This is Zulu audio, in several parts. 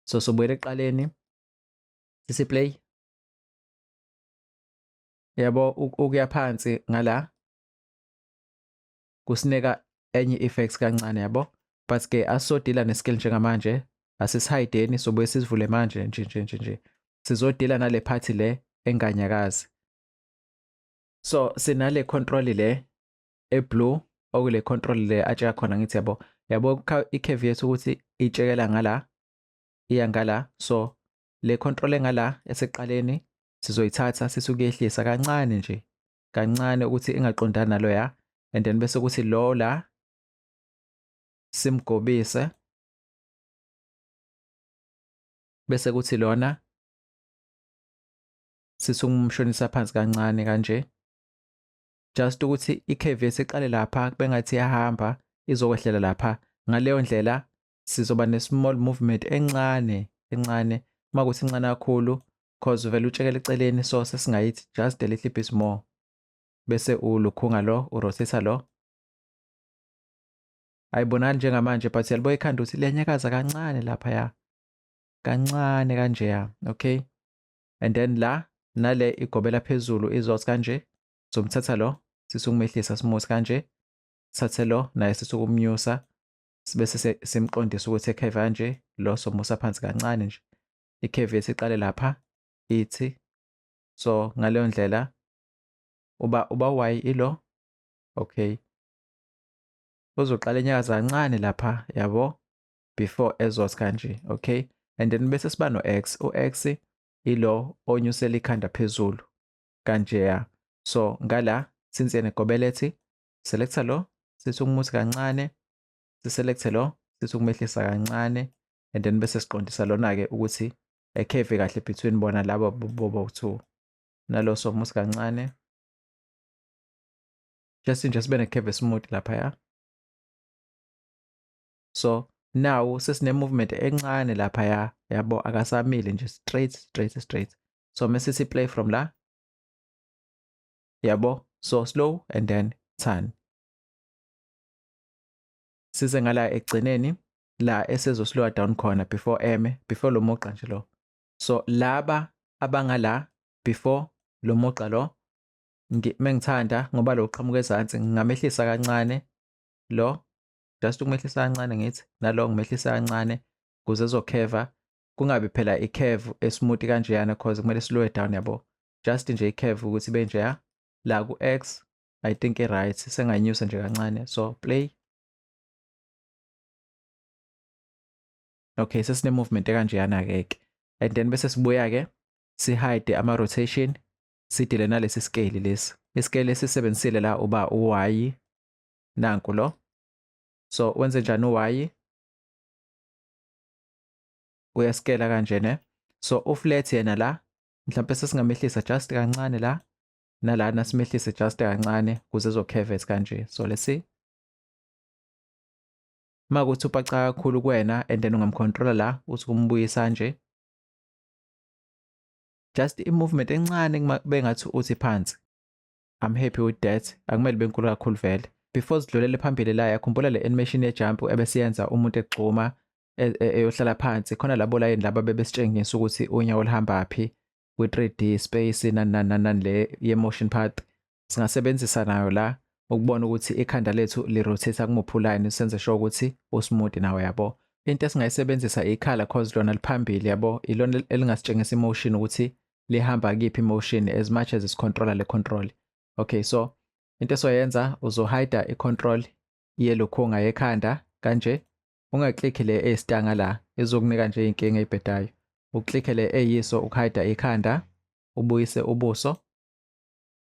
So sobuyela ekuqaleni, sisi play, yabo, ukuya phansi ngala kusinika enye effects kancane, yabo, but ke asodila ne-scale njengamanje, asisihayideni, sobuye sisivule manje nje nje nje nje, sizodila nale part le enganyakazi. So sinale control le e-blue, okule control le atsheka khona, ngithi yabo, yabo, i-curve yethu ukuthi itshekela ngala, iya ngala. So le control engala eseqaleni sizoyithatha, sisukuyehlisa kancane nje kancane ukuthi ingaqondani naloya, and then bese kuthi lo la simgobise, bese kuthi lona sisumshonisa phansi kancane kanje, just ukuthi i-curve yethu iqale lapha bengathi iyahamba izokwehlela lapha. Ngaleyo ndlela sizoba ne-small movement encane encane, makuthi incane kakhulu cause vele utshekela eceleni, so sesingayithi just a little bit more, bese ulukhunga lo, urotate lo. Ayibonani njengamanje, but yalibo ikhanda ukuthi liyanyakaza kancane lapha ya, kancane kanje ya. Okay, and then la nale igobela phezulu izothi kanje, somthatha lo, sisukumehlisa smooth kanje, sithathe lo naye sisukumnyusa, bese simqondisa ukuthi e-curve kanje, lo somusa phansi kancane nje, i-curve yethu iqale lapha ithi. So ngaleyo ndlela uba y ilo, okay, uzoqala enyakaza kancane lapha, yabo, before ezothi kanje. Okay, and then bese siba no x, u-x ilo onyusela ikhanda phezulu kanje ya. So ngala since yena egobelethi, selecta lo, sithi ukumuthi kancane, siselecte lo, sithi ukumehlisa kancane, and then bese siqondisa lona-ke ukuthi e-curve kahle between bona laba bobo 2 nalo, somuthi kancane, just nje sibe ne-curve smooth lapha ya. So now sesine movement encane lapha ya, yabo, akasamile nje straight straight straight. So mase play from la, yabo, so slow and then turn, size ngala ekugcineni la esezo slow down khona before eme, before lo mugqa nje lo. So laba abangala before lo mugqa lo, mengithanda ngoba lo uqhamuka ezansi, ngingamehlisa kancane lo, just ukumehlisa kancane, ngithi nalo ngimehlisa kancane ukuze ezokheva, kungabi phela i-curve esmooth kanjeyana, cause kumele slow down, yabo, just nje i-curve ukuthi ibe nje la ku-x. I think i-right, sengayinyusa nje kancane. So play. Okay, sesine movement ekanjeyana ke ke, and then bese sibuya ke si-hide ama-rotation, sidile nalesi scale lesi, iscale esisebenzisile la uba u-y nanku lo. So wenze njani u-y? Uyaskela kanje ne. So uflat yena la mhlawumbe sesingamehlisa just kancane la, nalana simehlise just kancane ukuze ezo-curve kanje. So let's see, makuthi upaca kakhulu kuwena, and then ungamcontrola la uthi kumbuyisa nje just i-movement encane bengathi uthi phansi. I'm happy with that, akumele benkulu kakhulu vele. Before sidlulele phambili la, yakhumbula le animation ye-jump ebesiyenza umuntu egxuma eyohlala phansi khona, labo layini laba bebesitshengisa ukuthi unyawo luhamba phi kwi-3D space, nani nani nani, le ye-motion path, singasebenzisa nayo la ukubona ukuthi ikhanda lethu li-rotate kumuphi line, senze sure ukuthi usmooth nawo, yabo. Into esingayisebenzisa ikhala, cause lona liphambili, yabo, ilona elingasitshengisa emotion ukuthi lihamba kiphi emotion, as much as isicontroller le control. Okay, so into esoyenza, uzohide i-control yelokhunga yekhanda kanje, ungaklikhi le eyisitanga la, izokunika nje inkinga ebhedayo, uklikhe le eyiso ukuhide ikhanda, ubuyise ubuso.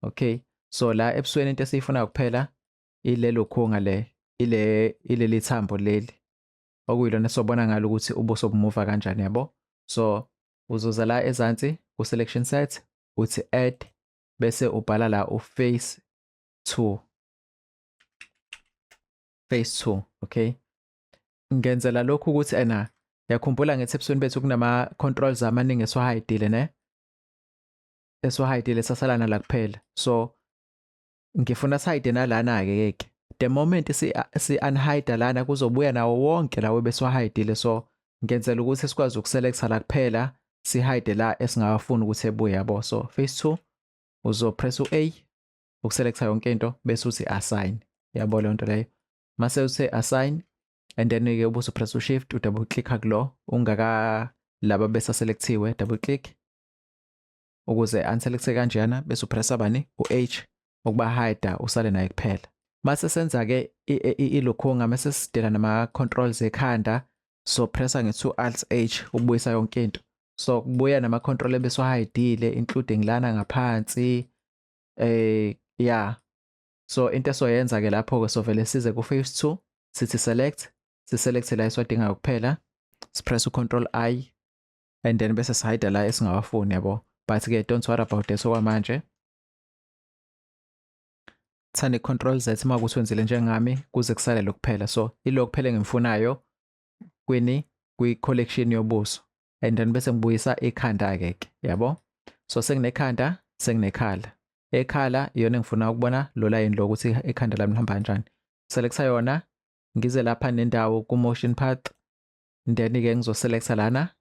Okay, so la ebusweni into esiyifuna kuphela ilelo khunga le, ile ileli thambo leli, okuyilona esobona ngalo ukuthi ubuso bumuva kanjani, yabo. So uzoza la ezansi ku selection set, uthi add, bese ubhala la u face 2, face 2. Okay, ngenzela lokhu ukuthi ena yakhumbula ngithi ebusweni bethu kunama controls amaningi esiwahayidile ne, esiwahayidile, sasalana la kuphela. So ngifuna sihide nalana ke ke, the moment si unhide lana kuzobuya nawo wonke lawo besiwahayidile. So Ngenzela ukuthi sikwazi ukuselecta la kuphela, si-hide la esingawafuni ukuthi ebuye, yabo. So face 2 uzopress u-A ukuselecta yonke into, bese uthi assign, yabo, leyo nto leyo. Mase uthe assign and then ke ubusu press u-shift, u-double click kulo ungaka laba bese selectiwe, double click ukuze unselecte kanjena, bese upressa bani, u-H, ukuba hide, usale naye kuphela. Mase senza ke ilokhunga, mase sidela nama controls ekhanda, so pressa nge-2 Alt H ukubuyisa yonke into. So kubuya nama control ebesiwahidile, including lana ngaphansi, yeah. So into esoyenza ke lapho ke, sovele size ku face 2, sithi select, siselect la esiwadingayo kuphela, sipress u-control I and then bese sihide la esingawafuni, yabo. But ke don't worry about this okwamanje. Thanda i-control Z uma kuthi wenzile njengami, kuze kusale lokuphela. So ilo kuphela engimfunayo kwini, kwi-collection yobuso, and then bese ngibuyisa ikhanda ke ke, yabo. So senginekhanda, senginekhala. Ekhala iyona engifuna ukubona, lo line lo, ukuthi ikhanda lami lihamba kanjani. Selecta yona, ngize lapha nendawo ku motion path, then ke ngizoselecta lana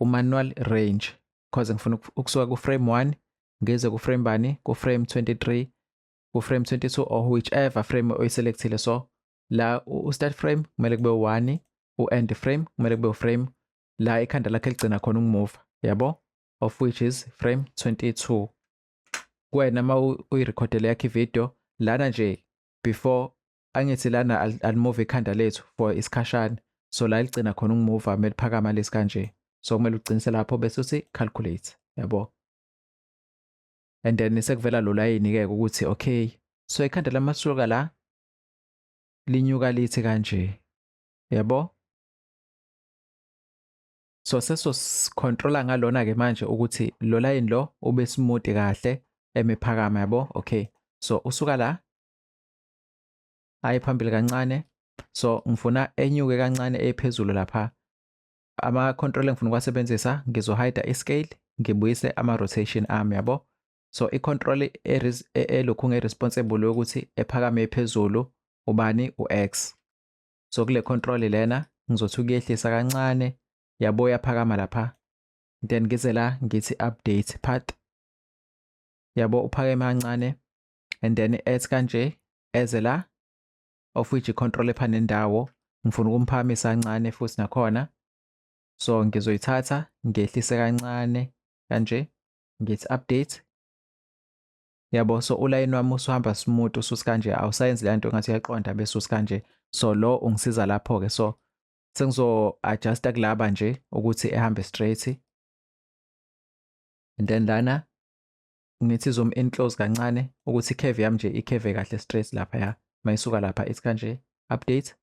u-manual range, because ngifuna ukusuka ku frame 1 ngize ku frame bani, ku frame 23, ku frame 22 or whichever frame oyiselectile. So la u-start frame kumele kube 1, u-end frame kumele kube frame la ikhanda lakhe ligcina khona ukumuva, yabo, of which is frame 22. Kuwena uma uyirekhodele yakho ivideo lana nje before, angithi lana alimove ikhanda lethu for isikhashana, so la ligcina khona ukumuva meliphakama lesi kanje. So kumele ugcinise lapho bese uthi calculate, yabo, and then sekuvela lo layini ke ukuthi okay, so ikhanda lamasuka la linyuka lithi kanje, yabo. So seso-controla ngalona ke manje ukuthi lo line lo ube smooth kahle emiphakama, yabo. Okay, so usuka la aye phambili kancane, so ngifuna enyuke kancane ephezulu lapha. Ama control engifuna ukuwasebenzisa, ngizohide i-scale, ngibuyise ama rotation ami, yabo. So i-control elokhu nge-responsible yokuthi ephakame phezulu ubani, u-X. So kule control lena ngizothi ukuyehlisa kancane, yabo, yaphakama lapha. Then ngize la ngithi update path, yabo, uphakeme kancane, and then ethi kanje eze la, of which i-control epha nendawo ngifuna ukumphakamisa kancane futhi nakhona. So ngizoyithatha ngehlise kancane kanje, ngithi update, yabo. So ulayini wami usuhamba smooth, usuthi kanje, awusayenzi le nto ngathi uyaqonda bese usuthi kanje. So lo ungisiza lapho ke. So sengizo adjusta kulaba nje ukuthi ehambe straight, and then lana ngithi zoom in close kancane ukuthi i-curve yami nje i-curve kahle straight lapha ya. Mayisuka lapha ithi kanje update,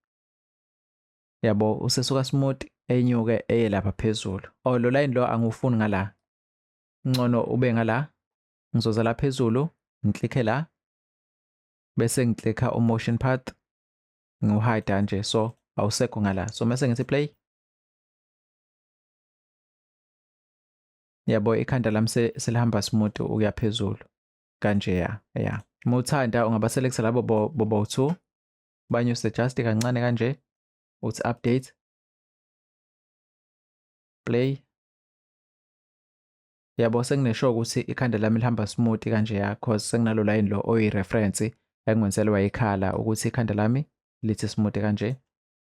yabo, usesuka smooth enyuke eye lapha phezulu. Oh, lo line lo angiwufuni ngala, ngcono ube ngala. Ngizoza la phezulu, ngiklikhe la, bese ngiklikha u-motion path, ngiwuhide nje, so awusekho ngala. So mase ngithi play, yabo, ikhanda lami selihamba smooth ukuya phezulu kanje ya. Uma uthanda ungaba selecta labo bobo 2, banyuse just kancane kanje, uthi update, play, yabo, senginesure ukuthi ikhanda lami lihamba smooth kanje ya, cause senginalo line lo oyi-reference engiwenzelwa ikhala ukuthi ikhanda lami lithi smooth kanje.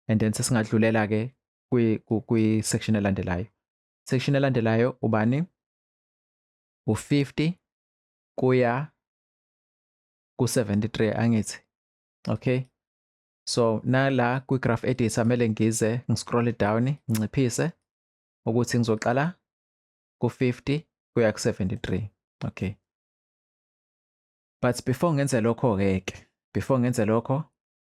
And then sesingadlulela ke kwi section elandelayo. Section elandelayo ubani, u50 kuya ku73, angithi? Okay, so nala kwi graph editor kumele ngize ngiscroll down, nginciphise ukuthi ngizoqala ku50 kuya ku73. Okay, but before ngenze lokho ke, before ngenze lokho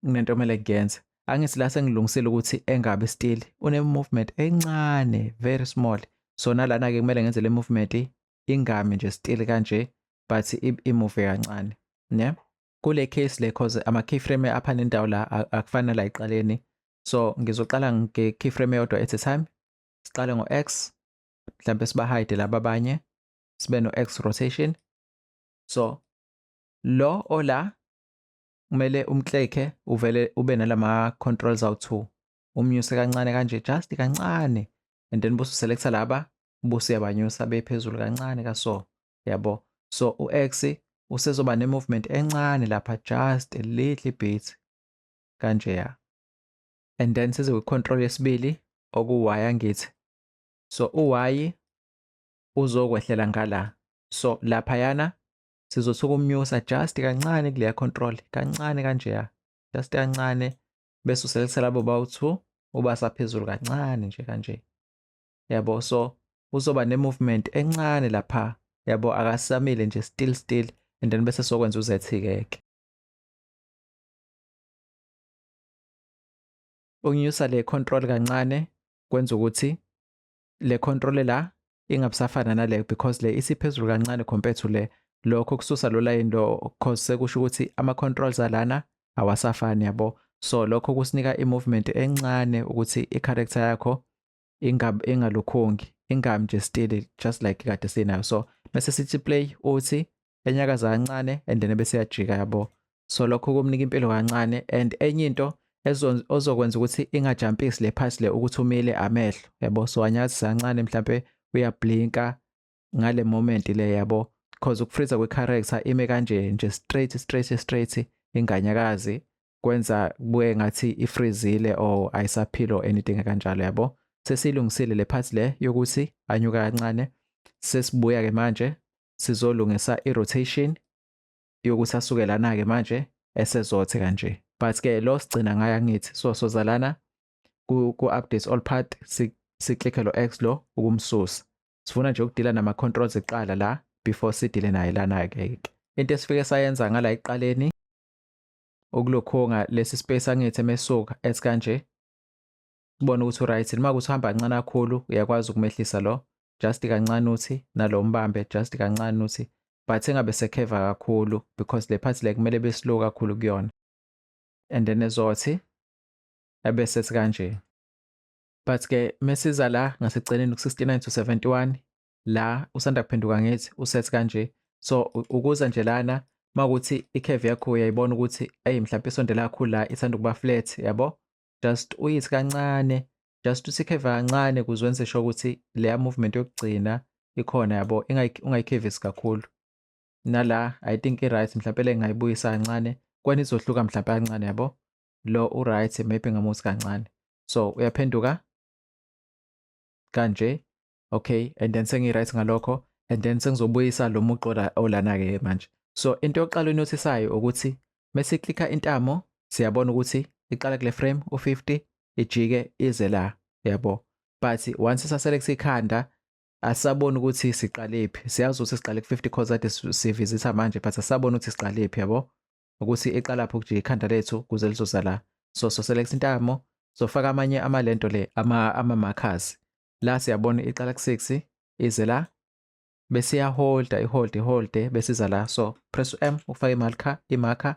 kunento kumele ngiyenze. Angithi la sengilungisile ukuthi engabe still une movement encane, very small. So nalana ke kumele ngenze le movement ingami nje still kanje, but imove kancane ne kule case le, cause ama keyframe apha nendawo la akufani la eqaleni. So ngizoqala nge keyframe eyodwa at a time. Siqale ngo X, mhlambe siba hide laba abanye, sibe no X rotation. So lo ola kumele umkleke uvele ube nalama controls awu2. Umnyuse kancane kanje, just kancane, and then bese uselecta laba, bese uyabanyusa bephezulu kancane kaso, yabo. So u-X usezoba ne-movement encane lapha, just a little bit kanje ya. And then size kwi-control yesibili oku-Y, angithi? So u-Y uzokwehlela ngala, so laphayana sizothi ukumnyusa just kancane kuleya control, kancane kanjeya, just kancane, bese uselecta labo bawu-2, ubasa phezulu kancane nje kanje, yabo. So uzoba ne-movement encane lapha, yabo, akasamile nje, still still. And then bese sokwenza u-Z ke, ukunyusa le control kancane kwenza ukuthi le control la ingabusafana nale, because le isiphezulu kancane compared to le. Lokho kususa lo line lo, cause sekusho ukuthi ama controls alana awasafani, yabo. So lokho kusinika i-movement encane ukuthi i-character yakho ingalukhungi, ingami nje still, just like kade sinayo. So bese sithi play, uthi enyakaza kancane and then bese yajika, yabo. So lokho kumnika impilo kancane. And enye into ozokwenza ukuthi ingajumpisi le part le ukuthi umile amehlo, yabo. So anyakazisa kancane, mhlambe uyablinka ngale moment le, yabo, because ukufreeza kwe-character ime kanje nje straight straight straight, inganyakazi, kwenza kubuye ngathi ifreezile or ayisaphila or anything kanjalo, yabo. Sesilungisile le part le yokuthi anyuka kancane. Sesibuya ke manje sizolungisa i-rotation yokuthi asuke lana ke manje esezothe kanje, but ke lo sigcina ngayo, angithi? So sozalana ku update all path, siklikhe lo X lo ukumsusa. Sifuna nje ukudila nama controls eqala la before sidile naye lana ke. Into esifike sayenza ngala ekuqaleni ukulokhonga lesi space, angithi? Emesuka ethi kanje, kubona ukuthi uright. Noma ukuthi uhamba kancane kakhulu, uyakwazi ukumehlisa lo just kancane, uthi nalo mbambe just kancane, uthi but engabe securve kakhulu, because le part le kumele be slow kakhulu kuyona. And then ezothi ebese ethi kanje. But ke mesiza la ngaseceleni ku-69 to 71 la, usanda kuphenduka ngithi usethi kanje. So ukuza nje lana, makuthi i-curve yakho uyayibona ukuthi hey, mhlawumbe isondela kakhulu la, ithanda ukuba flat, yabo, just uyithi kancane, just uthi curve kancane ukuze wenze sure ukuthi leya movement yokugcina ikhona, yabo. Ungayicurvisi kakhulu. Nala I think i-right, mhlawumbe le ngayibuyisa kancane kwena, izohluka mhlawumbe kancane, yabo. Lo u-right, maybe ngamuthi kancane. So uyaphenduka kanje, okay, and then sengi-right ngalokho, and then sengizobuyisa lo muqo olana-ke manje. So into yokuqala oyinothisayo ukuthi mesiklika intamo, siyabona ukuthi iqala kule frame u50, ijike ize la, yabo. But once saselect ikhanda, asabona ukuthi siqalephi. Siyazi ukuthi siqale ku50 cause kade sivisitha manje, but asabona ukuthi siqalephi, yabo, ukuthi iqalaphi ukujika ikhanda lethu kuze lizoza la. So select intamo, sofaka amanye amalento le ama markers la. Siyabona iqala ku6 ize la, bese iyaholda, ihold, iholde, bese iza la. So press u-M ufake imarker, imarker,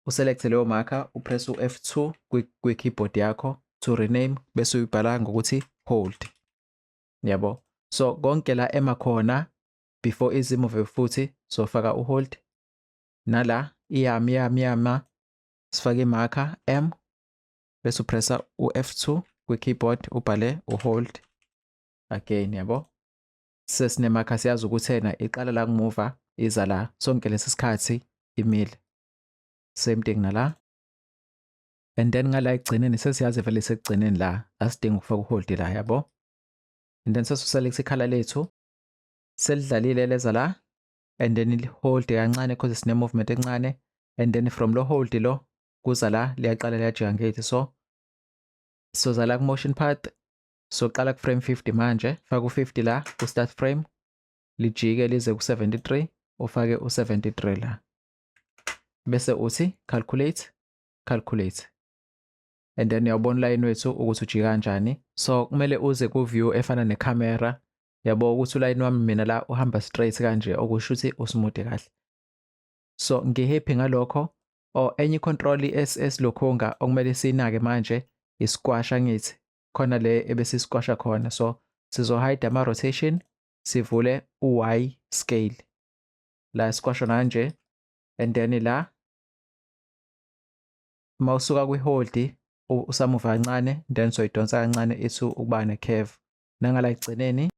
uselect leyo marker, upress u-F2 kwi-keyboard yakho to rename, bese uyibhala ngokuthi hold, yabo. So konke la ema khona before izimove futhi, sofaka uhold. Nala iyama, iyama, iyama, sifake imarker M, bese upressa u-F2 kwi-keyboard, ubhale uhold again, yabo. Sesinemarker, siyazi ukuthi ena iqala la kumuva, iza la, sonke lesi sikhathi imile. Same thing nala. And then ngala ekugcineni sesiyazi vele sekugcineni la, asidingi ukufaka uhold la, yabo. And then sesiselect ikhala lethu, selidlalile, leza la, and then hold kancane because sine movement encane. And then from lo hold lo kuza la, liyaqala liyajika ngethi. So soza la ku motion path, soqala ku frame 50 manje, faka u50 la ku start frame, lijike lize ku 73, ufake u73 la, bese uthi calculate, calculate, and then uyawubona line wethu ukuthi ujika kanjani. So kumele uze ku view efana necamera, yabo, ukuthi uline wami mina la uhamba straight kanje, okusho ukuthi usmooth kahle. So ngihappy ngalokho. Or enye control esilokhunga okumele sinake manje isquash, angithi? Khona le ebese squasha khona. So sizo hide ama rotation, sivule u-Y scale la, squasha kanje. And then la mawusuka kwi-hold Usamuva kancane, then soyidonsa kancane ithi ukuba ne-curve nangala ekugcineni,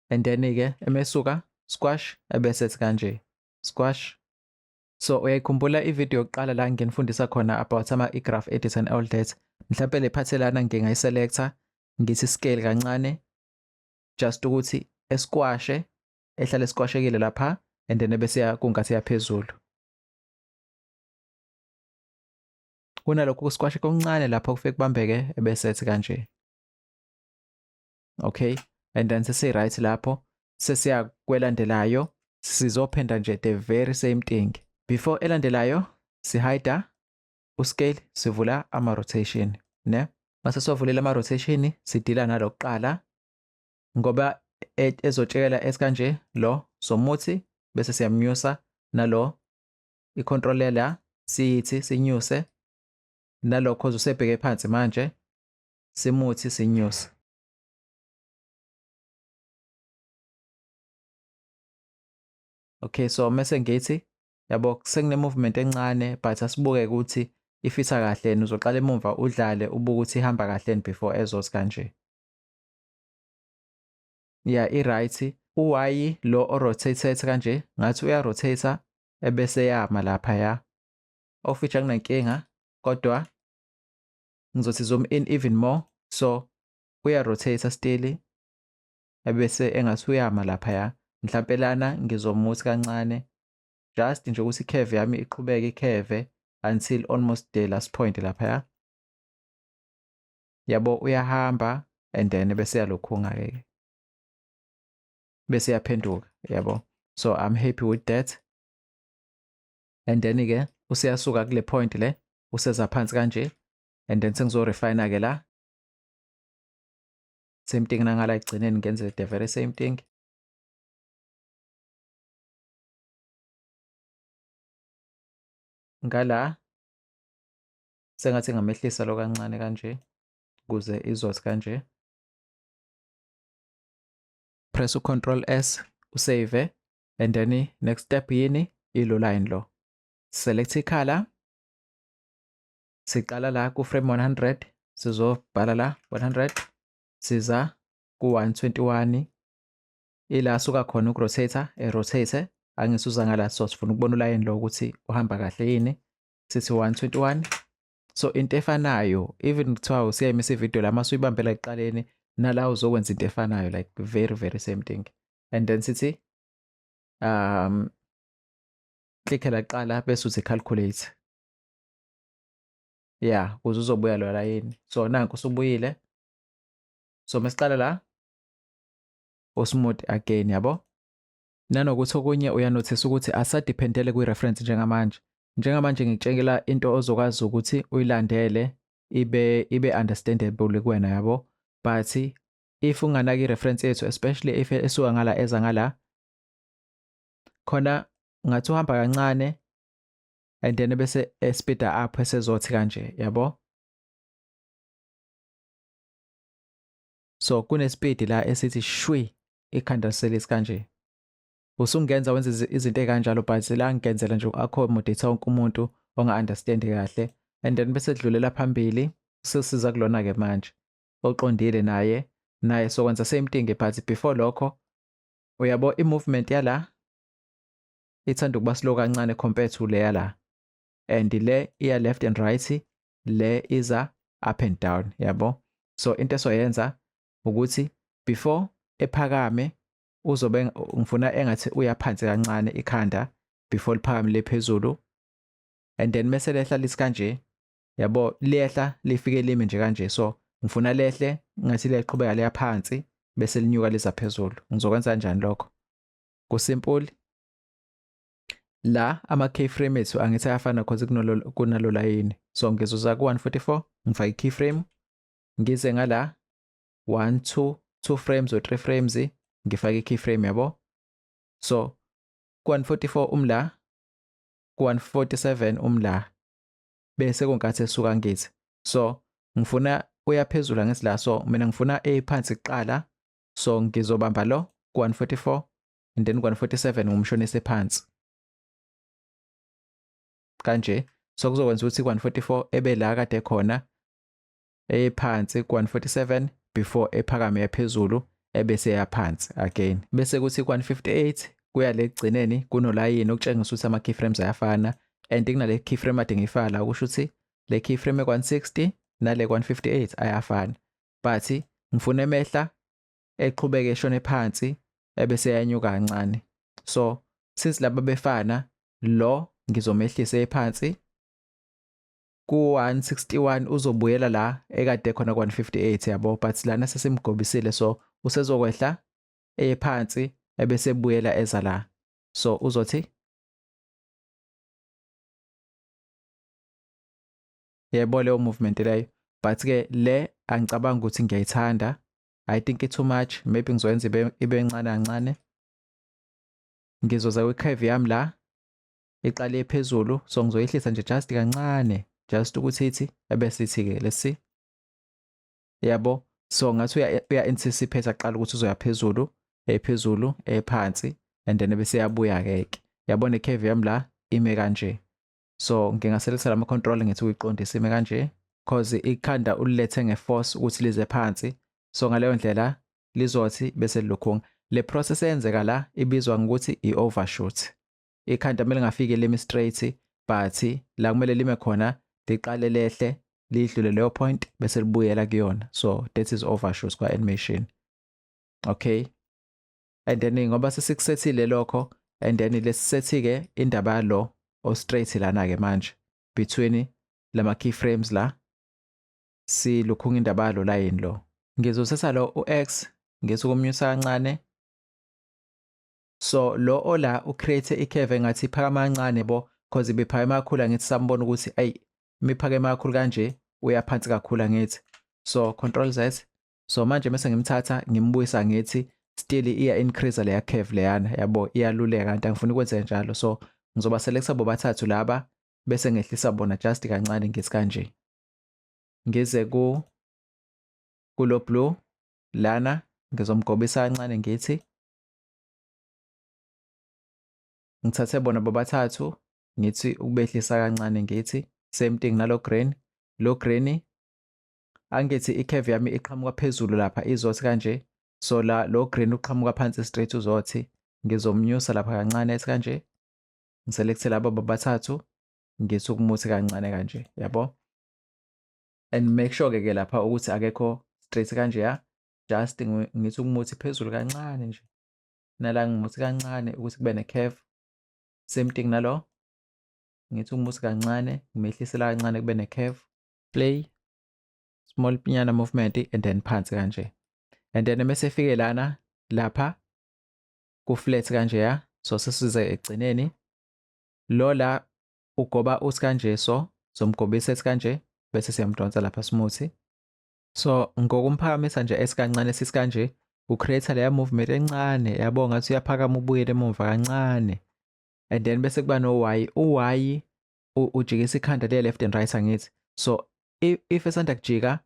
and then-ke emesuka squash ebese ethi kanje squash. So uyayikhumbula ivideo yokuqala la nginifundisa khona about ama i-graph edit and all that? Mhlawumbe le phathelana ngingayiselecta, ngithi scale kancane, just ukuthi esquashe, ehlale esquashekile lapha, and then ebese kungathi yaphezulu. Kunalokhu kusquashe okuncane lapho kufike kubambeke, ebese ethi kanje. Okay, and then sesi right lapho, sesiya kwelandelayo, sizophenda nje the very same thing. Before elandelayo sihide uscale, sivula ama rotation, ne? Mase siwavulela ama rotation, sidila nalokuqala ngoba ezotshekela esikanje lo somuthi, bese siyamnyusa nalo icontroller la, siyithi sinyuse nalokho usebheke phansi manje, simuthi sinyuse. Okay, so mase ngithi yabo sekune movement encane, but asibuke ukuthi ifitha kahle. Uzoqala emumva udlale, ubuke ukuthi ihamba kahle before ezothi kanje. Yeah, i-right. U-Y lo o-rotate kanje, ngathi uya-rotate ebese yama lapha ya, of which akunankinga, kodwa ngizothi zoom in even more. So uya-rotate still, ebese engathi uyama lapha ya. Mhlampe lana ngizomuthi kancane, just nje ukuthi i-curve yami iqhubeke i-curve until almost the last point lapha ya. Yabo, uyahamba and then bese yalokhunga ke, bese yaphenduka, yabo. So I'm happy with that. And then ke useyasuka kule point le, useza phansi kanje, and then sengizo refine ke la, same thing nangala ekugcineni, ngenze the very same thing. Ngala sengathi ngamehlisa lo kancane kanje ukuze izothi kanje. Press u-Control S, usave, and then next step yini? Ilo line lo, select i-color. Siqala la ku frame 100, sizobhala la 100, siza ku 121, ila suka khona ukurotate, erotate angisuza ngala. So sifuna ukubona ulayini lo ukuthi uhamba kahle yini, sithi 121. So into efanayo, even kuthiwa usiyayimisa ivideo la, mase uyibambela ekuqaleni nala uzokwenza into efanayo, like very very same thing. And then sithi click la kuqala, bese uthi calculate, yeah, ukuze uzobuya lo layini. So nanku usubuyile. So masiqala la, usmooth again, yabo. Nanokuthi okunye uyanothisa ukuthi asadependele kwi-reference njengamanje. Njengamanje ngikutshengela into ozokwazi ukuthi uyilandele, ibe understandable kuwena, yabo. But if unganaki i-reference yethu, especially if esuka ngala eza ngala khona, ngathi uhamba kancane and then bese speed up, esezothi kanje, yabo. So kune speed la esithi shwi, ikhanda liselisi kanje. Usungenza wenze izinto ey'kanjalo, but la ngenzela nje accommodate wonke umuntu onga-understand kahle. And then bese dlulela phambili, sesiza kulona-ke manje oqondile naye sokwenza same thing, but before lokho uyabo i-movement yala ithanda ukuba slow kancane compared to le yala, and le iya left and right, le iza up and down, yabo. So into esoyenza ukuthi before ephakame uzobe ngifuna engathi uyaphansi kancane ikhanda before liphakame lephezulu, and then mase lehla lithi kanje, yabo, liyehla lifike lime nje kanje. So ngifuna lehle ngathi liyaqhubeka leya phansi, bese linyuka liza phezulu. Ngizokwenza kanjani lokho? Kusimple la, ama keyframe ethu angithi ayafana cause kunalo layini. So ngizoza ku 144, ngifake i-keyframe, ngize ngala 1 2 2 frames or 3 frames, ngifake i-keyframe, yabo. So ku 144 umla, ku 147 umla, bese kunkathi esuka ngithi. So ngifuna uya phezulu angithi la, so mina ngifuna ephansi kuqala. So ngizobamba lo ku 144 and then ku 147 ngumshonise phansi kanje. So kuzokwenza ukuthi 144 ebe la kade khona ephansi ku-147 before ephakame yaphezulu ebese yaphansi again, bese kuthi ku-158 kuya le kugcineni kunolayini okutshengisa ukuthi ama-keyframes ayafana, and kunale keyframe ade ngiyifaka la, kusho ukuthi le keyframe e-160 nale 158 ayafana, but ngifuna emehla eqhubeke eshone phansi ebese yanyuka kancane. So since laba befana, lo ngizomehlisa ephansi ku-161, uzobuyela la ekade khona ku-158, yabo, but lana sesimgobisile, so usezokwehla ephansi ebese ebuyela eza la. So uzothi, yebo, leyo movement leyo, but ke le angicabanga ukuthi ngiyayithanda. I think it too much. Maybe ngizoyenza ibe encane kancane. Ngizoza kwi-curve yami la iqale phezulu, so ngizoyehlisa nje just kancane, just ukuthi ithi ebese ithi-ke, let's see, yabo. So ngathi uya anticipate aqala ukuthi uzoya phezulu, ephezulu, ephansi, and then bese yabuya ke ke, yabona, i-curve yami la ime kanje. So ngingaselekta lama control, ngithi uyiqondise ime kanje, cause ikhanda ulilethe ngeforce ukuthi lize phansi, so ngaleyo ndlela lizothi bese lilokhunga. Le process eyenzeka la ibizwa ngokuthi i-overshoot. Ikhanda kumele ngafike limi straight, but la kumele lime khona liqale lehle, lidlule leyo point, bese libuyela kuyona. So that is overshoot kwa animation. Okay, and then ngoba sesikusethile lokho, and then lesisethi ke indaba yalo o straight lana ke manje between lama keyframes la, silukhunga indaba yalo line lo. Ngizothatha lo u-X, ngithi ukumnyusa kancane, so lo ola ucreate i-curve engathi iphakama kancane bo, cause ibiphakeme kakhulu, angithi? Sambona ukuthi ayi, imiphakeme kakhulu kanje, uyaphansi kakhulu, angithi? So Control Z. So manje mase ngimthatha ngimbuyisa, ngithi still iya increase leya curve leyana, yabo, iyaluleka, kanti angifuni ukwenza njalo. So ngizoba selecta bobathathu laba, bese ngehlisa bona just kancane, ngithi kanje, ngize ku kulo blue lana, ngizomgobisa kancane, ngithi ngithathe bona bobathathu, ngithi ukubehlisa kancane, ngithi same thing nalo green. Lo green, angithi i-curve yami iqhamuka phezulu lapha, izothi kanje. So la lo green uqhamuka phansi straight, uzothi ngizomnyusa lapha kancane, ethi kanje, ngiselecte laba bobathathu, ngithi ukumuthi kancane kanje, yabo, and make sure ke lapha ukuthi akekho straight kanje ya, just ngithi ukumuthi phezulu kancane nje, nala ngimuthi kancane ukuthi kube ne-curve. Same thing nalo, ngithi ukumuthi kancane, ngimehlisela kancane kube ne-curve. Play, small nyana movement, and then phansi kanje, and then mase efike lana lapha ku flat kanje ya. So sesize egcineni, lo la ugoba uthi kanje, so somgobisa ethi kanje, bese siyamdonsa lapha smooth. So ngokumphakamisa nje esikancane sisikanje, ucreate leya movement encane, yabo, ngathi uyaphakama ubuyele emumva kancane. And then bese kuba no Y. U Y ujikisa ikhanda le left and right, angithi? So if esanda kujika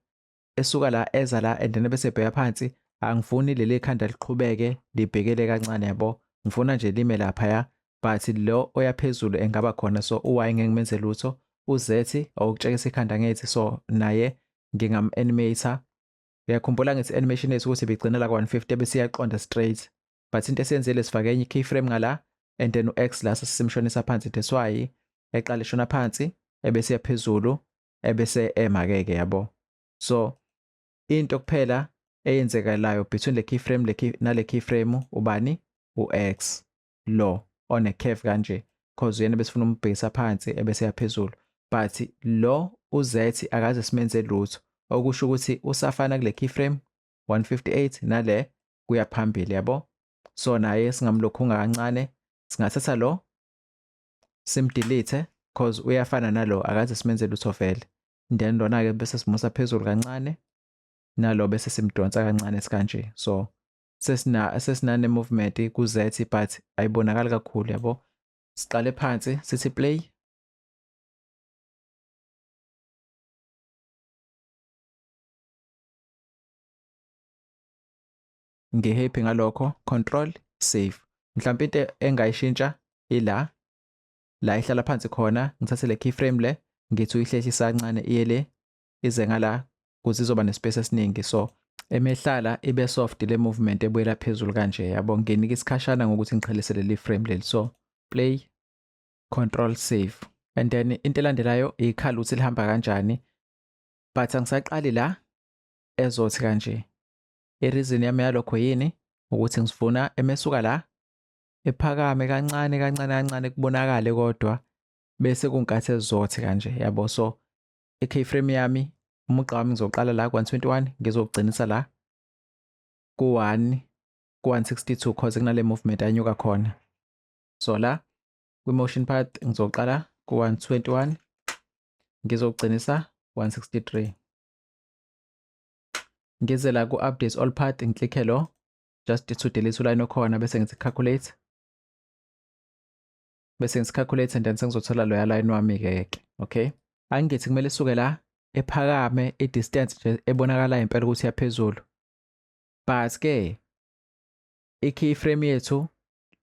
esuka la eza la, and then bese ebheka phansi, angifuni leli khanda liqhubeke libhekele kancane, yabo, ngifuna nje lime lapha ya, but lo oya phezulu engaba khona. So u-Y ngeke ngimenze lutho. U-Z awukutshekisa ikhanda ngethi, so naye ngingam-animator. Uyakhumbula ngithi animation yethu ukuthi ibigcina la ku-150 bese iyaqonda straight, but into esiyenzile, sifake enye keyframe ngala, and then u-X la sesimshonisa phansi. That's why eqala eshona phansi ebese yaphezulu ebese ema-ke ke, yabo. So into kuphela eyenzekalayo between le keyframe le key nale keyframe, ubani? U-X lo one curve kanje, cause uyena besifuna umbhekisa phansi ebese yaphezulu, but lo uZ akaze simenze lutho, okusho ukuthi usafana kule keyframe 158 nale kuya phambili, yabo. So naye singamlokhunga kancane, singathatha lo simdelete, cause uyafana nalo, akaze simenze lutho vele. Then lona ke bese simusa phezulu kancane, nalo bese simdonsa kancane sikanje. So sesinane movement ku Z, but ayibonakali kakhulu, yabo. Siqale phansi, sithi play. Ngihappy ngalokho. Control, save. Mhlawumbe into engayishintsha ila. La ihlala phansi khona, ngithathe le keyframe le, ngithi uyihlehlisa kancane iye le, ize ngala kuze izoba nespace esiningi. So emehlala ibe soft le movement ebuyela phezulu kanje, yabo. Nginika isikhashana ngokuthi ngiqhelise leli frame leli. So play, control save, and then into elandelayo ikhala ukuthi lihamba kanjani, but angisaqali la ezothi kanje. I-reason yami yalokho yini? Ukuthi ngifuna emesuka la ephakame kancane kancane kancane, kubonakale kodwa bese kunkathi ezizothi kanje, yabo. So i-keyframe yami, umugqa wami ngizoqala la ku-121, ngizogcinisa la ku-1 ku-162 cause kunale movement anyuka khona. So la kwi-motion path ngizoqala ku-121, ngizogcinisa 163. Ngize la ku-update all path, ngiklikhe lo just to delete uline okhona, bese ngithi calculate, bese ngithi calculate, and then sengizothola loya line wami-ke ke. Okay, angithi kumele isuke la ephakame i-distance nje ebonakalayo impela ukuthi iyaphezulu, but ke i-keyframe yethu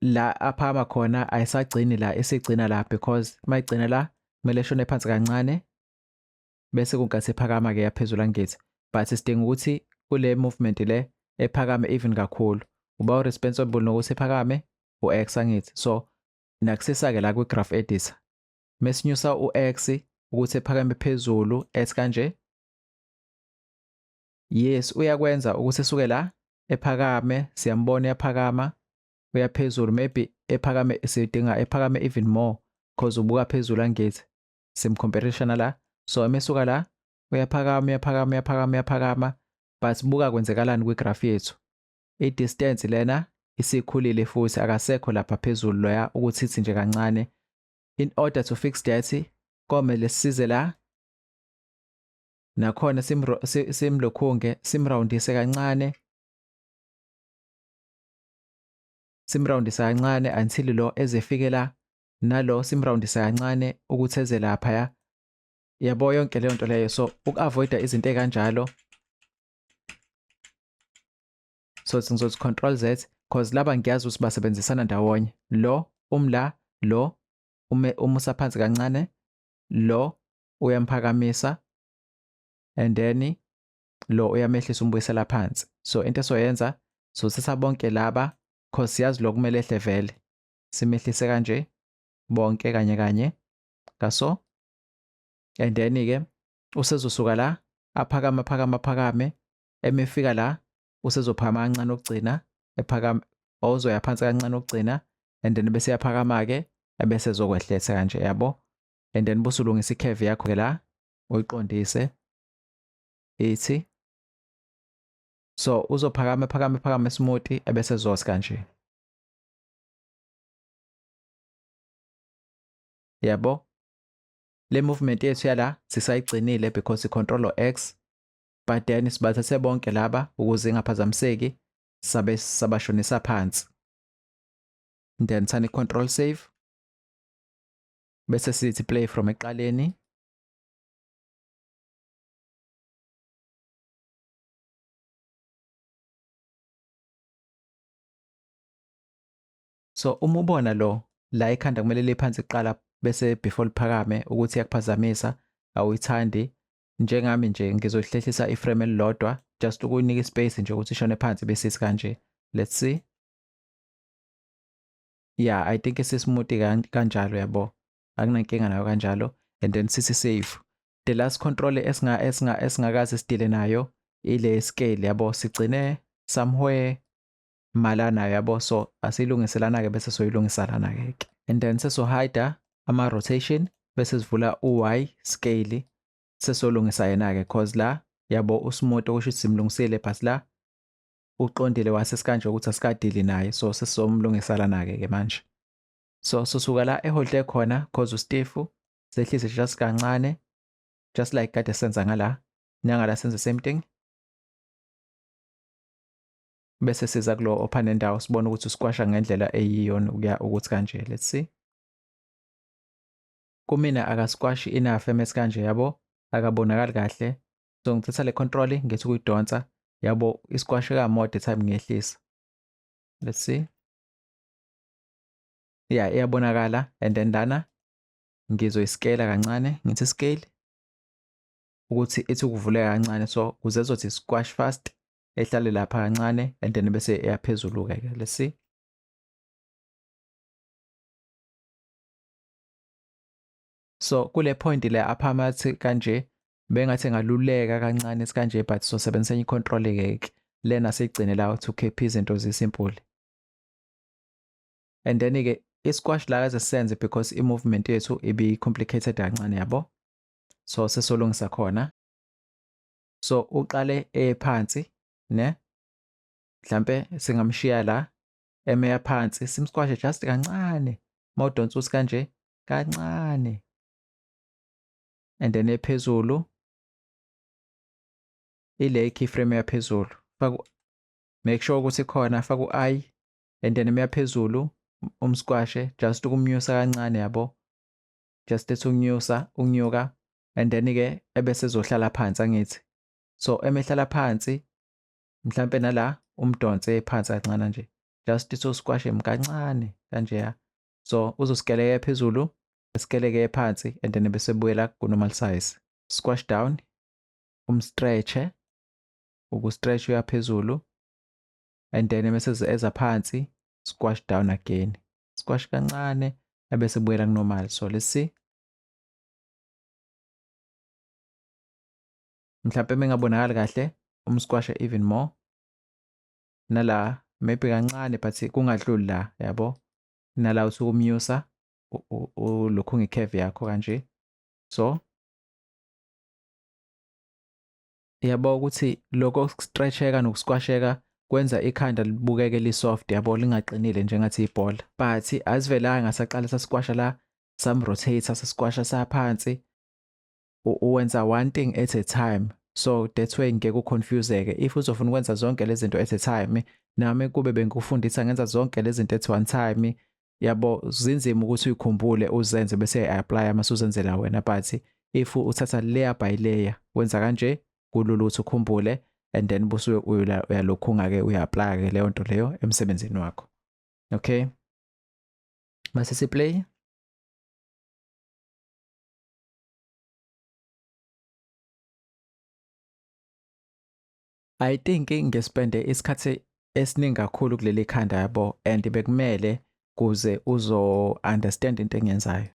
la aphakama khona ayisagcini la, isigcina la, because mayigcina la kumele shone phansi kancane bese kunkathi ephakama ke yaphezulu, angithi. But sidinga ukuthi kule movement le ephakame even kakhulu. Uba responsible nokuthi ephakame u-x, angithi. So nakusisa ke la kwi-graph editor, mesinyusa u-x ukuthi ephakame phezulu ethi kanje, yes, uyakwenza ukuthi esuke la ephakame, siyambona uyaphakama uyaphezulu. Maybe ephakame, sidinga ephakame even more because ubuka phezulu, angithi, simcomparisana la. So emesuka la uyaphakama, uyaphakama, uyaphakama, uyaphakama, but buka kwenzekalani kwigraph yethu. I-distance lena isikhulile futhi akasekho lapha phezulu loya ukuthi ithi nje kancane. In order to fix that, komele sisize la nakhona simlokhunge, simroundise kancane, simroundise kancane until lo ezefike la, nalo simroundise kancane ukuthi eze lapha, yabo, yonke leyo nto leyo. So uku-avoida izinto ey'kanjalo, so ngizothi control Z, cause laba ngiyazi ukuthi basebenzisana ndawonye. Lo umla lo ume umusa phansi kancane, lo uyamphakamisa, and then lo uyamehlisa umbuyisela phansi. So into esoyenza, sothatha bonke laba cause siyazi lo kumele ehle vele, simehlise kanje bonke kanye kanye kaso, and then ke usezosuka la aphakama, phakama, phakame. Emefika la usezophakama kancane okugcina, ephakama awuzoya phansi kancane okugcina, and then bese yaphakama ke, ebese ezokwehletha kanje, yabo. And then busulungisa i-curve yakho ke la, uyiqondise ithi so uzophakama, phakame, phakame smooth, ebese ezosi kanje, yabo. Le movement yethu yala sisayigcinile because i-control X, but then sibathathe bonke laba ukuze ingaphazamiseki, sabe sabashonisa phansi, then thani control save, bese sithi play from eqaleni. So uma ubona lo la ikhanda kumele liphansi kuqala bese before liphakame ukuthi iyakuphazamisa, awuyithandi, njengami nje ngizohlehlisa iframe elilodwa just ukuyinika ispace nje ukuthi ishone phansi bese kanje. Let's see. Yeah, I think isismooth kanjalo, yabo, akunankinga nayo kanjalo. And then sithi save. The last control esinga esinga esingakaze sidile nayo ile scale, yabo, sigcine somewhere malana, yabo. So asilungiselana ke, bese soyilungisa lana ke, and then seso hide ama rotation, bese sivula u-y scale, sesolungisa yena ke, cause la, yabo, usmooth okusho ukuthi simlungisile, but la uqondile wase sikanje ukuthi asikadili naye, so sesizomlungisa lana ke ke manje. So sosuka la eholde khona cause ustiff, sehlise just kancane, just like kade senza ngala nangala, senze same thing, bese siza kulo opha nendawo, sibone ukuthi usquasha ngendlela eyiyona ukuya ukuthi kanje. Let's see. Kumina akasquashi enough emes kanje, yabo, akabonakali kahle. So ngithatha le control ngithi ukuyidonsa, yabo, isquash ka more the time ngiyehlisa. Let's see. Yeah, iyabonakala. And then lana Ngizoyiskela kancane, ngithi scale ukuthi ithi ukuvuleka kancane, so kuze ezothi squash fast, ehlale lapha kancane and then bese eyaphezulu-ke ke. Let's see. So kule point le aphamathi kanje bengathi ngaluleka kancane sikanje, but sosebenzisa enye i-control ke lena siyigcine la to keep izinto zisimple. And then ke i-squash la kaze senze because i-movement yethu ibi complicated kancane, yabo. So sesolungisa khona. So uqale ephansi ne, mhlambe singamshiya la emeya phansi, simsquashe just kancane, mawudonsa uthi kanje kancane, and then ephezulu ile keyframe yaphezulu, faka, make sure ukuthi khona, faka u-i and then emeya phezulu umsquashe just ukumnyusa kancane, yabo, just ethi ukunyusa, ukunyuka, and then ke ebese ezohlala phansi, angithi. So emehlala phansi mhlambe nala umdonse phansi kancane nje, just to squash him kancane kanje ya. So uzosikeleka phezulu, esikeleke phansi, and then bese buyela ku normal size. Squash down, umstretch, ukustretch uya phezulu, and then bese eza phansi, squash down again, squash kancane, ebese buyela ku normal. So let's see, mhlawumbe mengabonakali kahle umsquash even more nala, maybe kancane, but kungadluli la, yabo. Nala usuke umnyusa ulokhu nge-curve yakho kanje. So yabo ukuthi lokho stretcheka nokusquasheka kwenza ikhanda libukeke li-soft, yabo, lingaqinile njengathi ibhola. But asivelanga saqala sasquasha la, sam rotate, sasquasha saphansi. Uwenza one thing at a time, so that way ngeke uconfuseke if uzofuna ukwenza zonke lezi zinto at a time. Nami kube bengikufundisa ngenza zonke lezi zinto at one time, yabo, zinzima ukuthi uyikhumbule uzenze bese apply mase uzenzela wena. But if uthatha layer by layer wenza kanje, kulula ukuthi ukhumbule, and then bese uyalokhunga ke, uya-apply ke leyo nto leyo emsebenzini wakho. Okay, mase si play. I think ngispende isikhathi esiningi kakhulu kuleli khanda, yabo, and bekumele kuze uzo understand into engiyenzayo.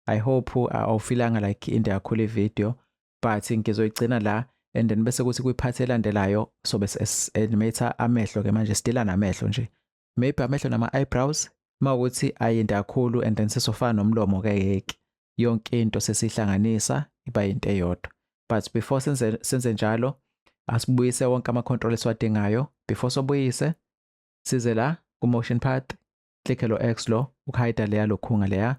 I hope awufilanga like inde kakhulu ivideo, but ngizoyigcina la and then bese kuthi kwi-part elandelayo sobe animate amehlo ke manje, sidila namehlo nje, maybe amehlo nama eyebrows mawukuthi ayinde kakhulu, and then sesofana nomlomo ke yeke yonke into sesihlanganisa iba into eyodwa. But before senze njalo, asibuyise wonke ama control esiwadingayo. Before sobuyise, size la ku motion path, click lo X lo ukuhide leya lokhunga leya,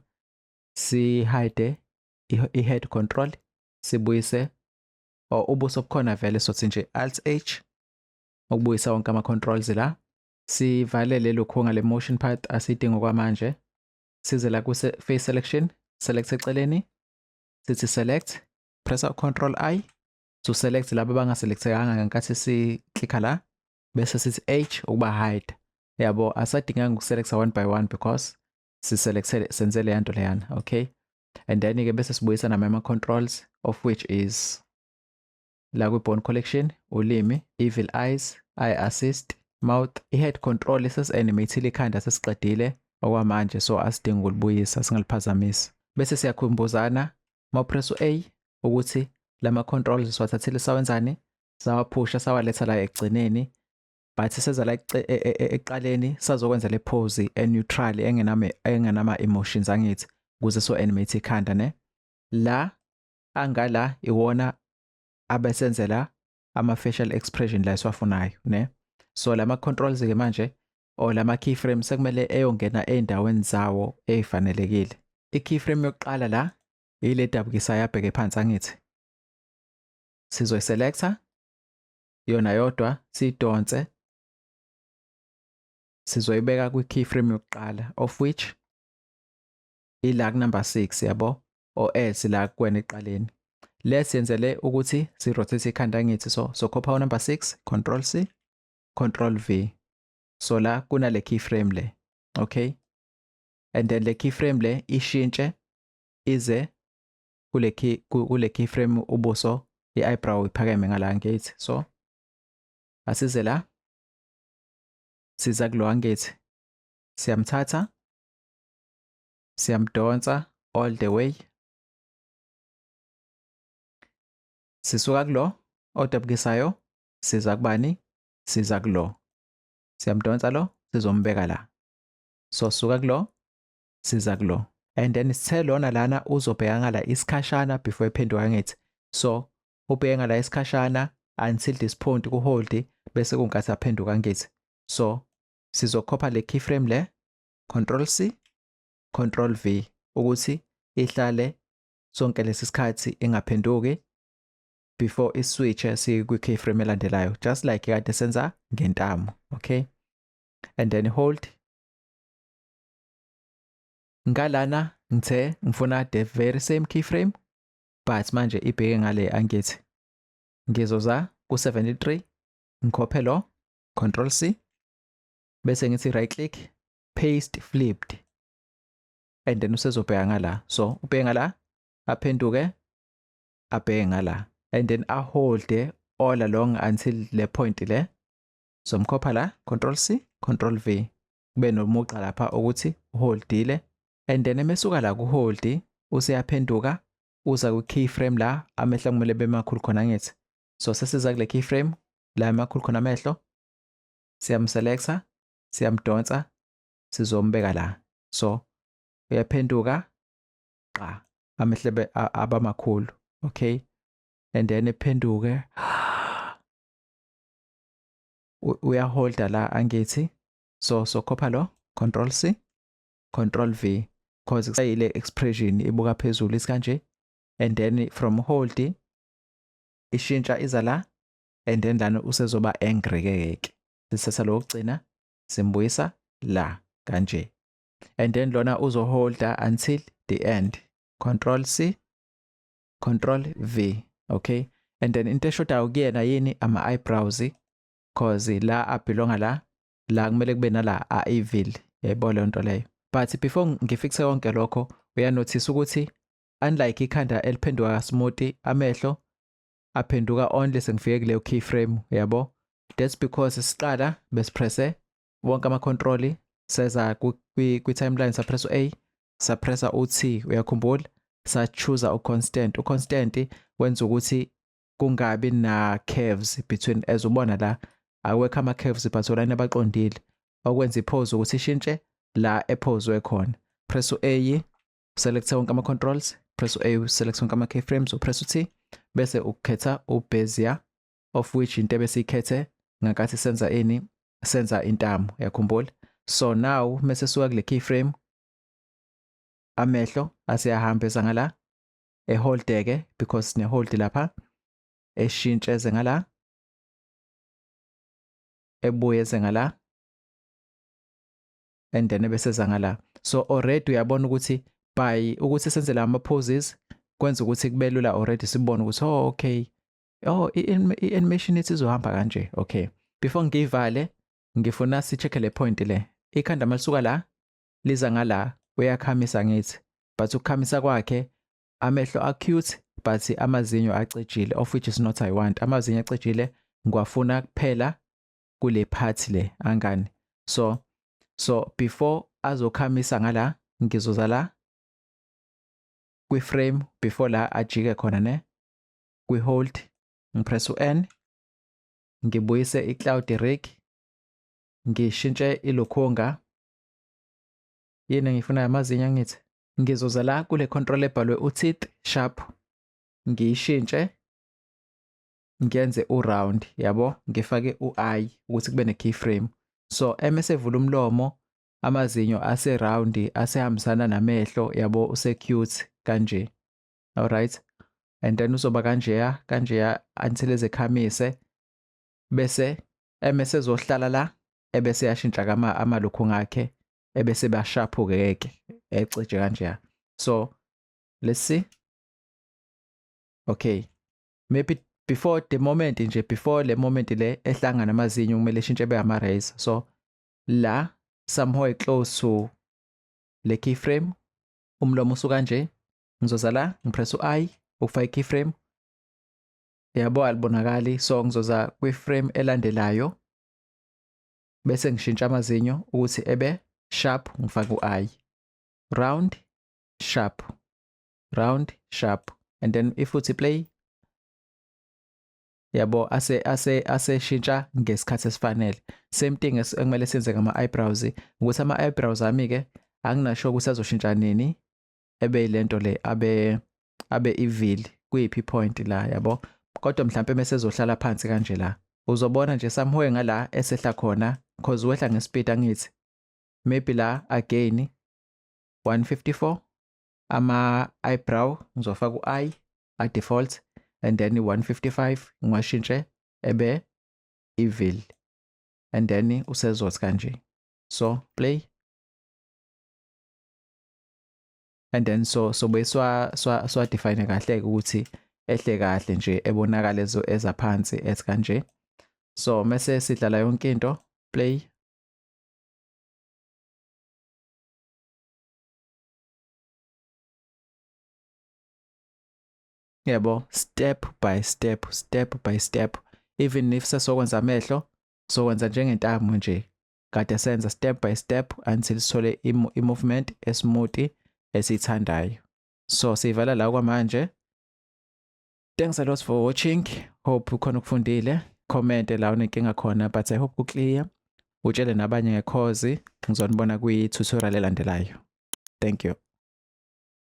si hide i-head control, sibuyise or ubuso bukhona vele, sothi nje alt H ukubuyisa wonke ama controls la, sivalele lokhunga le motion path asidingo kwamanje. Size la ku face selection, select eceleni, sithi select, press control I to select laba abangaselectekanga ngenkathi si-clicka la, bese sithi H ukuba hide, yabo. Asadinganga ukuselecta one by one because siselecte, senze leya nto leyana. Okay, and then ke bese sibuyisa nama controls, of which is la kwi bone collection, ulimi, evil eyes, eye assist, mouth, i-head control. Sesi-animate ikhanda, sesiqedile okwamanje, so asidingi ukulibuyisa, singaliphazamisi. Bese siyakhumbuzana, mawupress u-A ukuthi lama controls siwathathile, sawenzani, sawaphusha, sawaletha la ekugcineni, but seza la ekuqaleni sazokwenza le pose e-neutral engenama emotions, angithi, ukuze so animate ikhanda ne. La angala iwona abesenzela ama facial expression la esiwafunayo ne. So lama controls ke manje or lama keyframes sekumele eyongena endaweni zawo ezifanelekile. I-keyframe yokuqala la ile dabukisayo yabheke phansi, angithi. Sizoyiselecta yona yodwa, siyidonse, sizoyibeka kwi-keyframe yokuqala, of which ila ku number 6, yabo, or else la kuwena eqaleni. Le siyenzele ukuthi si rotate ikhanda, angithi. So copy number 6, control C, control V. So la kunale keyframe le, okay, and then le keyframe le ishintshe. Ize kule keyframe ubuso, i-eyebrow iphakeme ngala ngithi. So asize la, siza kulo angithi, siyamthatha, siyamdonsa all the way, sisuka kulo odabukisayo, siza kubani? Siza kulo, siyamdonsa lo, sizombeka la. So suka kulo, siza kulo, and then sithe lona lana uzobheka ngala isikhashana before ephenduka ngithi. So ubheke ngala isikhashana until this point ku-hold, bese kunkathi aphenduka ngithi. So sizokhopha le keyframe le, Control C, Control V, ukuthi ihlale sonke lesi sikhathi ingaphenduki before iswitch sikwi keyframe elandelayo, just like kade senza ngentamo. Okay, and then hold ngalana. Ngithe ngifuna the very same keyframe, but manje ibheke ngale angithi. Ngizoza ku-73, ngikhophe lo, Control C, bese ngithi right click, paste flipped, and then usezobheka ngala. So ubheke ngala, aphenduke abheke ngala, and then aholde all along until le point le. So mkhopha la, Control C, Control V, kube nomugqa lapha ukuthi uholdile. And then emesuka la ku-hold, useyaphenduka, uza ku-keyframe la amehlo kumele bemakhulu khona ngithi. So sesiza kule keyframe la emakhulu khona amehlo, siyamselecta, siyamdonsa, sizombeka la. So uyaphenduka qa, amehlo abamakhulu. Okay, and then ephenduke, uyaholda la angithi. So khopha lo, Control C, Control V, cause kusayile expression ibuka phezulu isikanje. And then from hold ishintsha iza la, and then lana usezoba angry ke ke. Sisatha lo kugcina, simbuyisa la kanje, and then lona uzoholda until the end, Control C, Control V. Okay, and then into eshodayo kuyena yini? Ama eyebrows, cause la abelonga la, la kumele kube nala a evil, yayibona leyo nto leyo. But before ngifixe konke lokho, uyanotice ukuthi unlike ikhanda eliphenduka smooth, amehlo aphenduka only sengifike kuleyo keyframe, yabo. That's because siqala besipresse wonke ama control, seza kwi timeline, sapressa u-A, sapressa u-T, uyakhumbula, sa-choose u-constant. U-constant wenza ukuthi kungabi na curves between, as ubona la awekho ama curves, but olayini abaqondile, okwenza ipose ukuthi ishintshe la ephozwe khona. Press u-A, select wonke ama controls, press u-A, select wonke ama keyframes, upress u-T, bese ukhetha ubezier, of which into ebesiyikhethe ngenkathi senza ini? Senza intamo, uyakhumbula. So now mase suka kule keyframe, amehlo aseyahamba ngala, eholdeke because sine hold lapha, eshintshe eze ngala, ebuye eze ngala, and then ebese ngala. So already uyabona ukuthi by ukuthi senze la ama poses kwenza ukuthi kube lula already, sibone ukuthi oh okay, oh, i-animation ithi izohamba kanje. Okay, before ngiyivale, ngifuna si-check le point le. Ikhanda malisuka la liza ngala, uyakhamisa ngithi, but ukukhamisa kwakhe amehlo acute, but amazinyo acijile, of which is not I want. Amazinyo acijile ngiwafuna kuphela kule part le angani. So before azokhamisa ngala, ngizoza la kwi-frame before la ajike khona ne kwi-hold, ngipress u-N, ngibuyise i-cloud rig, ngishintshe ilokhunga yini engiyifunayo, amazinyo angithi. Ngizoza la kule control ebhalwe u-teeth sharp, ngiyishintshe ngiyenze u-round, yabo, ngifake u-i ukuthi kube ne-keyframe. So emese evula umlomo, amazinyo ase-round, asehambisana namehlo, yabo, use-cute kanje. Alright, and then uzoba kanjeya kanjeya until ezekhamise, bese emese ezohlala la, ebese yashintsha kama amalukhu ngakhe, ebese bashaphuke ke, ecije kanjeya. So let's see. Okay, maybe before the moment nje, before le moment le ehlangana amazinyo, kumele ishintshe be ama razor. So la somewhere close to le keyframe, umlomo usuka nje, Ngizoza la ngipress u-I ukufaka i-keyframe. Yabo alibonakali, so ngizoza kwi-frame elandelayo bese ngishintsha amazinyo ukuthi ebe sharp, ngifake u-I. Round, sharp, round, sharp, and then if uthi play, yabo aseshintsha ngesikhathi esifanele. Same thing ekumele senze ngama eyebrows, ukuthi ama eyebrows ami ke anginasho ukuthi azoshintsha nini ebe lento le abe ivili kuyiphi point la, yabo. Kodwa mhlambe mase ezohlala phansi kanje la, uzobona nje somewhere ngala esehla khona, cause wehla ngespeed angithi. Maybe la again 154 ama eyebrow ngizofaka u-I a default, and then 155 ngiwashintshe ebe evil, and then usezothi kanje. So play, and then so bese swa define kahle ukuthi ehle kahle nje, ebonakala ezaphansi ethi kanje. So mase sidlala yonke into, play. Yabo, step by step, step by step. Even if sesokwenza amehlo, sokwenza njengentamo nje, kade senza step by step until sithole i-movement esmooth esiyithandayo. So siyivala la kwamanje. Thanks a lot for watching. Hope ukhona ukufundile. Comment la unenkinga khona, but I hope ku clear. Utshele nabanye ngekhozi. Ngizonibona kwi tutorial elandelayo. Thank you.